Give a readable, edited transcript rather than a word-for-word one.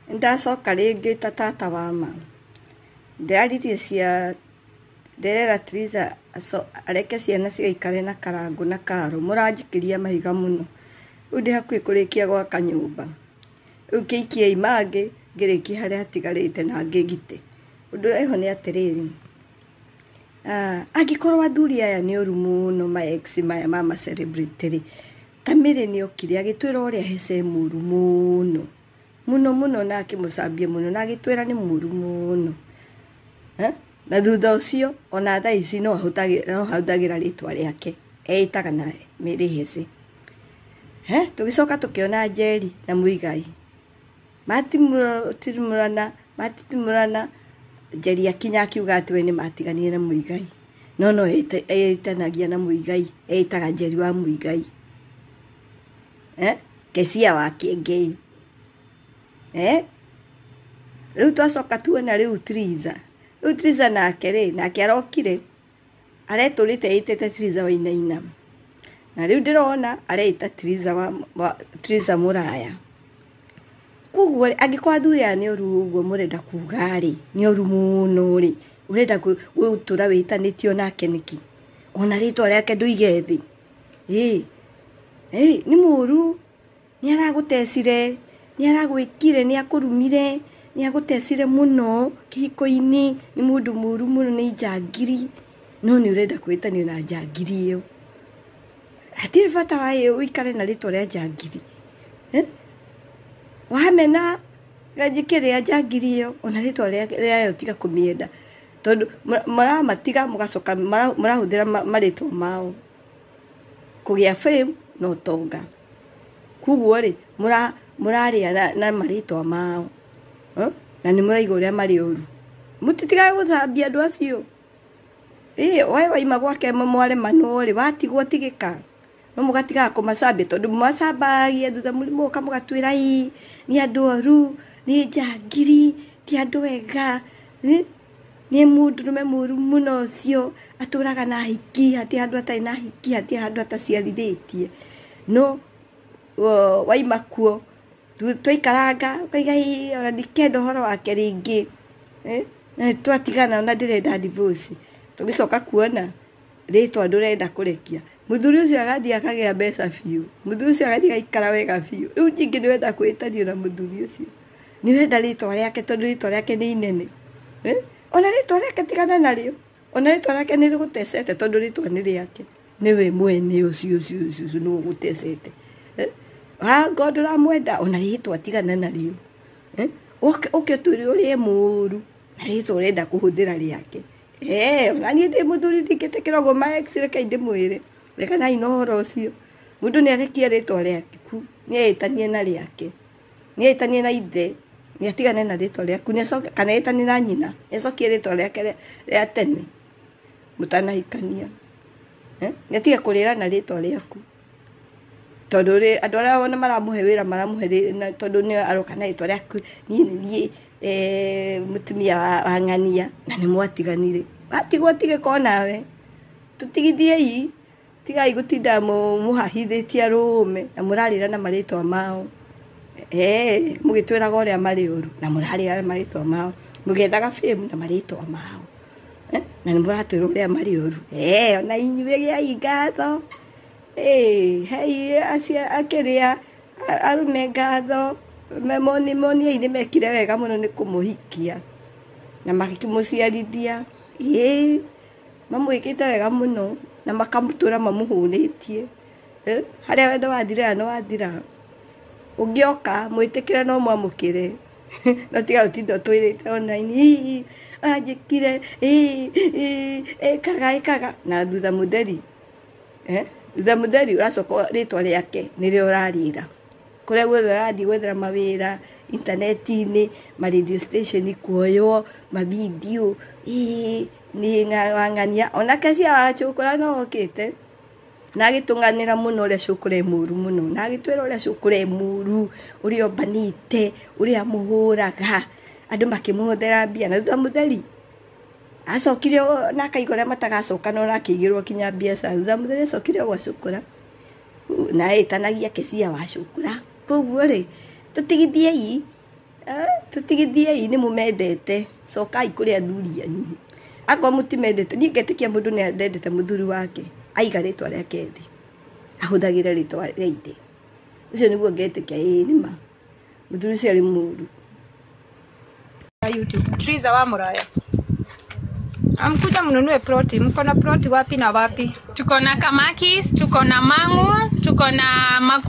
Nĩndacoka rĩngĩ ta tata wa ma. Ndĩraririe cia ndĩrera Triza areke ciana cigaikare na Karangũ na Karo. Mũranjikĩria mahiga mũno. Rĩu ndĩ hakuhĩ kũrĩkia gwaka nyũmba. Rĩu kĩikiei mangĩ ngĩrĩkie harĩa hatigarĩte na ngĩgite. Ũndũ ũrĩa wĩho nĩ atĩrĩrĩ, angĩkorwo athuri aya nĩ oru mũno ma ex maya ma ma celebrity rĩ, ta Mary nĩ okire agĩtwĩra ũrĩa Hece e mũru mũno. Mũno mũno na akĩmũcambia mũno na agĩtwĩra nĩ mũru mũno. Eh? Na thutha ũcio ona thaa ici no ahũthagĩra rĩtwa rĩake eĩtaga na Mary Hece. Eh? Tũgĩcoka tũkĩona Njeri na Muigai matitimũrana matitimũrana, Njeri akinya akiuga atĩ we nĩ matiganire na Muigai, no no eĩtanagia na Muigai, eĩtaga Njeri wa Muigai. Eh? Kecia wa Kĩengei. Eh? Rĩu twacoka tuona rĩu Triza. Rĩu Triza nake rĩ, nake arokire aretũrĩte ĩtĩte Triza Wainaina. Na rĩu ndĩrona areĩta Triza wa Triza Mũraya. Koguo rĩ, angĩkorwo athuri aya nĩ oru ũguo mũrenda kuga rĩ, nĩ oru mũno rĩ, ũrenda gũtũra wĩtanĩtio nake nĩkĩ? Ona rĩtwa rĩake ndũige thĩ. Ĩ, ĩ, nĩ mũru, nĩ aragũtecire, nĩ aragwĩkire, nĩ akũrumire, nĩ agũtecire mũno kĩhiko-inĩ, nĩ mũndũ mũru mũno, nĩ njangiri, no nĩ ũrenda kwĩtanio na njangiri ĩyo. Hatirĩ bata wa ũikare na rĩtwa rĩa njangiri. Eh? Wamena kĩrĩa njangiri ĩyo, ona rĩtwa rĩayo tiga kũmĩenda. Tondũ mũramatiga mũgacoka mũrahũthĩra marĩtwa mao kũgĩa fame na ũtonga. Koguo rĩ, mũrarĩa na marĩtwa mao. Na nĩ mũraiga ũrĩa marĩ oru. Mũtitigage gũthambia andũ acio. Ĩ, we waima gwake mwaremanwo rĩ, watigwo tigĩka. No mũgatigaga kũmacambia tondũ mũmacambagia thutha mũgoka mũgatwĩra ĩ, nĩ andũ oru, nĩ njangiri, ti andũ ega. Nĩ mũndũrũme mũru mũno ũcio, atũraga na hiki, hatirĩ handũ atarĩ na hiki, hatirĩ handũ ataciarithĩtie. No waima kuo, twaikaranga, ũkaiga ĩ, ona ndikenda ũhoro wake rĩngĩ. Twatigana ona ndĩrenda divorce. Tũgĩcoka kuona rĩtwa ndũrenda kũrekia. Mũthuri ũcio agathiĩ akagĩa mbeca biũ. Mũthuri ũcio agathiĩ agaikara wega biũ. Rĩu ningĩ nĩ ũrenda kwĩtanio na mũthuri ũcio. Nĩ ũrenda rĩtwa rĩake tondũ rĩtwa rĩake nĩ inene. Ona rĩtwa rĩake tigana narĩo. Ona rĩtwa rĩake nĩ rĩgũtecete tondũ rĩtwa nĩ rĩake. Nĩwe mwene ũcio ũcio ũcio ũcio nĩwe ũgũtecete. Angorwo ndũramwenda ona rĩtwa tigana narĩo. Ũke ũtwĩre ũrĩa e mũru na rĩtwa ũrenda kũhũthĩra rĩake. Ona niĩ ndĩ mũthuri ndingĩtĩkĩra ũguo ma ex rekei ndĩmwĩre. Rekanai na ũhoro ũcio. Mũndũ nĩ arekie rĩtwa rĩaku, nĩ eĩtanie na rĩake. Nĩ eĩtanie na ithe, nĩ atigane na rĩtwa rĩaku, nĩ acoke kana eĩtanie na nyina, nĩ acokie rĩtwa rĩake rĩa tene mũtanahikania. Nĩ atige kũrĩra na rĩtwa rĩaku. Tondũ rĩ, andũ arĩa ona maramũhe wĩra maramũhe tondũ nĩ aroka na rĩtwa rĩaku, niĩ nĩ niĩ mũtumia wa ng'ania, na nĩ mwatiganire. Watigwo tigĩka onawe. Tũtigithiei, tigai gũtinda mũhahithĩtie arũme na mũrarĩra na marĩtwa mao. Mũgĩtwĩraga ũrĩa marĩ ũru na mũrarĩra na marĩtwa mao. Mũgĩethaga fame na marĩtwa mao. Na nĩ mũratwĩra ũrĩa marĩ ũru. Ona inyuĩ gĩai ngatho. Hei acio akĩrĩa arũme ngatho. Moniei nĩ mekire wega mũno nĩ kũmũhikia na makĩmũciarithia. Mamwĩkĩte wega mũno na makamũtũra mamũhũnĩtie. Harĩa wendo wathirĩra nĩ wathira. Ũngĩoka mwĩtĩkĩre no mwamũkĩre. No tiga gũtinda ũtwĩrĩte online, ĩ, anjĩkire, ĩ, ĩ, ĩkaga, ĩkaga. Na thutha mũtheri, thutha mũtheri ũracoka rĩtwa rĩake nĩrĩo ũrarĩra. Kũrĩa guothe ũrathiĩ gwethera mawĩra, intaneti-inĩ, ma radio station kuoywo, ma video, ĩ, nĩ wang'ania. Ona Kecia wa Cũkũra no okĩte. Na agĩtũng'anĩra mũno ũrĩa Cũkũra e mũru mũno. Na agĩtwĩra ũrĩa Cũkũra e mũru, ũrĩa ombanĩte, ũrĩa amũhũraga. Andũ makĩmũhũthĩra mbia. Na thutha mũtheri, acokire na akaiga ũrĩa matagacoka na akĩigĩrwo kinya biacara. Thutha mũtheri acokire gwa Cũkũra. Na etanagia Kecia wa Cũkũra. Koguo rĩ, tũtigithiei. Tũtigithiei nĩ mũmendete, cokai kũrĩ athuri anyu. Akorwo mũtimendete, niĩ ngetĩkia mũndũ nĩ endete mũthuri wake, aiga rĩtwa rĩake thĩ, ahũthagĩre rĩtwa rĩa ithe. Ũcio nĩguo ngetĩkia ĩĩ nĩma mũthuri ũcio arĩ mũru. YouTube Triza wa Muraya. Amkuja mnunue ploti. Mko na ploti wapi na wapi? Tuko na Kamakis, tuko na Mangu, tuko na Maku.